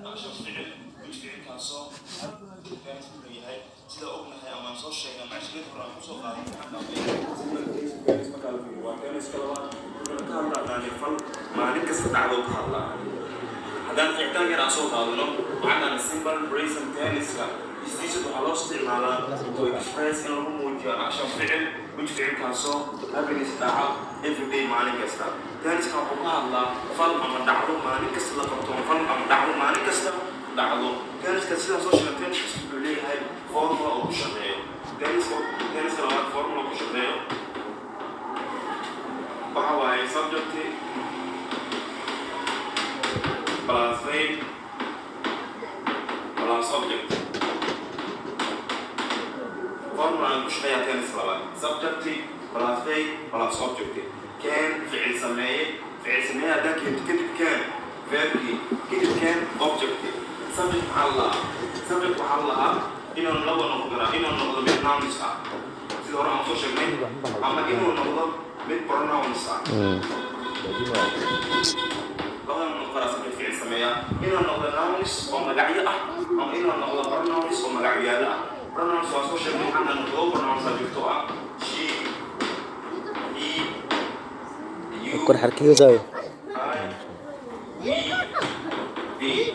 Action ficil which ficilkaasoo tense wuxuu yahay, sida ognahay ama aan soo sheegnay macashirada hore aan kusoo qaaday, tense markaa la fiiriyo waa tense-ka labaad. Wuxuuna ka hadlaa fal maalin kasta dhacdo ka hadlaa. Haddaan qeexitaan yar aan soo qaadano, waxaan dhahnay simple present tense-ka istiisad waxaa loo isticmaalaa to express, in lagu muujiyo, action ficil which ficilkaasoo happens, dhaca, everyday, maalin kasta. Tense-ka wuxuu ka hadlaa fal ama dhacdo maalin kasta la qabto, fal ama dhacdo maalin kasta dhacdo. Tense-ka, sidaan soo sheegay, tense kasta wuxuu leeyahay formula oo ku shaqeeyo. Tense-ka, tense-ka labaad formula oo ku shaqeeyo waxa waaye subject plus verb plus object. Formula aan ku shaqeeyaa tense labaad: subject plus verb plus object. Keen ficil sameeye, ficil sameeye haddaan keento, kadib keen verbkii, kadib keen object. Subject maxaa la lahaa? Subject waxaa la lahaa inuu laba noqon karaa: inuu noqdo mid nouns ah, sida hore aan soo sheegnay, ama inuu noqdo mid pronouns ah. Labadan noqon karaa subject ficil sameeya: inuu noqdo nouns oo magacyo ah ama inuu noqdo pronouns oo magacyaalo ah. Pronouns waa soo sheegnay, waxaana noqdo pronouns aa jirto ah she, he, you, Kor xarkiga saayo. I, we, they.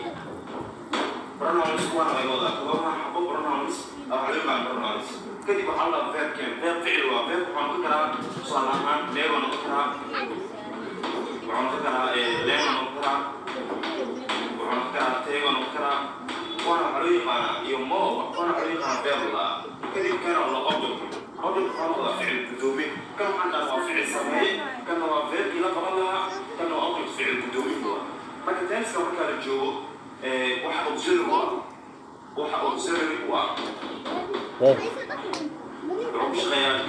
Pronouns kuwana laga wadaa todobaha xabo pronouns waxaa loo yaqaan pronouns. Kadib waxaa la dhahaa verb keen. Verb ficil waa verb. Waxaa noqon karaa, tusaale ahaan, learn waa noqon karaa, wuxuu noqon karaa learn waa noqon karaa, wuxuu noqon karaa take waa noqon karaa. Kuwana waxaa loo yaqaanaa iyo more, kuwana waxaa loo yaqaanaa verb la. Kadib kana la object. Object waxaa noqdaa ficil gudoomi. Kan waxaan dhahaa waa ficil sameeye, kana waa verbkii la qaban lahaa, kana waa object, ficil gudoomi waa. Marka tense-ka markaa la joogo, waxa auxiliary u ah, waxa auxiliary u ah, wuxuu ku shaqeeyaa